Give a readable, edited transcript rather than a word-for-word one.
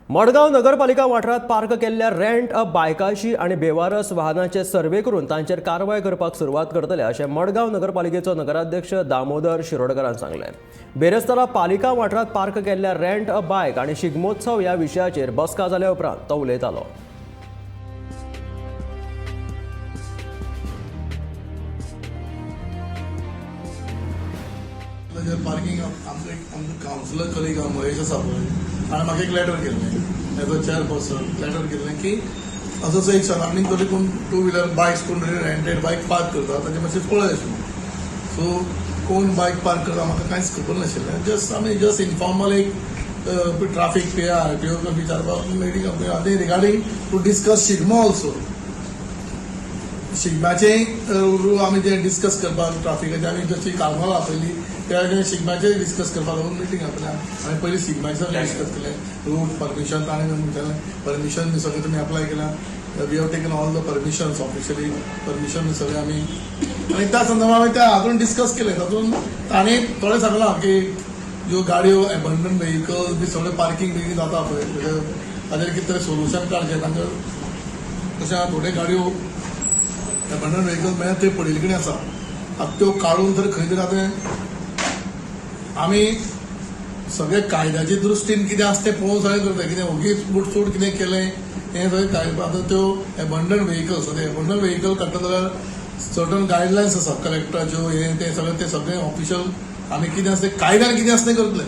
मडगांव नगरपालिका वाठारांत पार्क केल्ल्या रेंट अ बायकाशी आनी बेवारस वाहनाचे सर्वे करून तांचेर कारवाय करपाक सुरवात करतले, अशें मडगांव नगरपालिकेचो नगराध्यक्ष दामोदर शिरोडकरान सांगलें. बेरेस्तारा पालिका वाठारांत पार्क केल्ल्या रेंट अ बायक आनी शिगमोत्सव ह्या विशयाचेर बसका जाल्या उपरांत तो उलयतालो. पार्किंग, आमचो एक आमचो कावन्सिलर कलीग आहा, महेश आसा पळय, ताणें म्हाका एक लेटर केल्लें, एज अ चेअरपर्सन लेटर केल्लें की असो असो एक सरावंडींग तरी कोण टू व्हिलर बायक्स कोण तरी रेंटेड बायक पार्क करता, ताजें मातशें पळय अशें म्हणून. सो कोण बायक पार्क करता म्हाका कांयच खबर नाशिल्लें. जस्ट आमी जस्ट इनफॉर्मल एक ट्राफीक पे आरटीओ विचारपाक मिटींग आनी regarding to discuss Shigmo also, शिगम्याचे आमी जे डिस्कस करपाक ट्राफिकाचे आमी जशी कार्नावाल आपयली, त्या शिगम्याचे डिस्कस करपाक लागून मिटींग आपयल्या. आमी पयलीं शिगम्याचे सगळें डिस्कस केलें. रूट परमिशन ताणें विचारलें, परमिशन बी सगळें तुमी एप्लाय केलां? We have taken all the permissions officially, permission सगळें आमी. आनी त्या संदर्भात आमी त्या हातून डिस्कस केलें. तातूंत ताणें थोडें सांगलां की ज्यो गाडयो एबंडन व्हेकल बी सगळें पार्किंग बी जाता पळय, ताजेर कितें तरी सोल्युशन काडचें तांकां. तशें थोड्यो गाडयो एबंडन व्हेकल म्हळ्यार ते पडिल्ले कडेन आसा. आतां त्यो काडून तर खंय तरी आतां आमी सगळे कायद्याच्या दृश्टीन कितें आसा तें पळोवन सगळें करता. कितें ओगीच बुटसूट कितें केलें हें सगळें काय आतां त्यो एबंडन व्हेकल्स, आतां एबंडन व्हेकल काडटा जाल्यार सर्टन गायडलायन्स आसा कलेक्टराच्यो, हें तें सगळें, तें सगळें ऑफिशियल आमी कितें आसा तें कायद्यान कितें आसा तें करतले.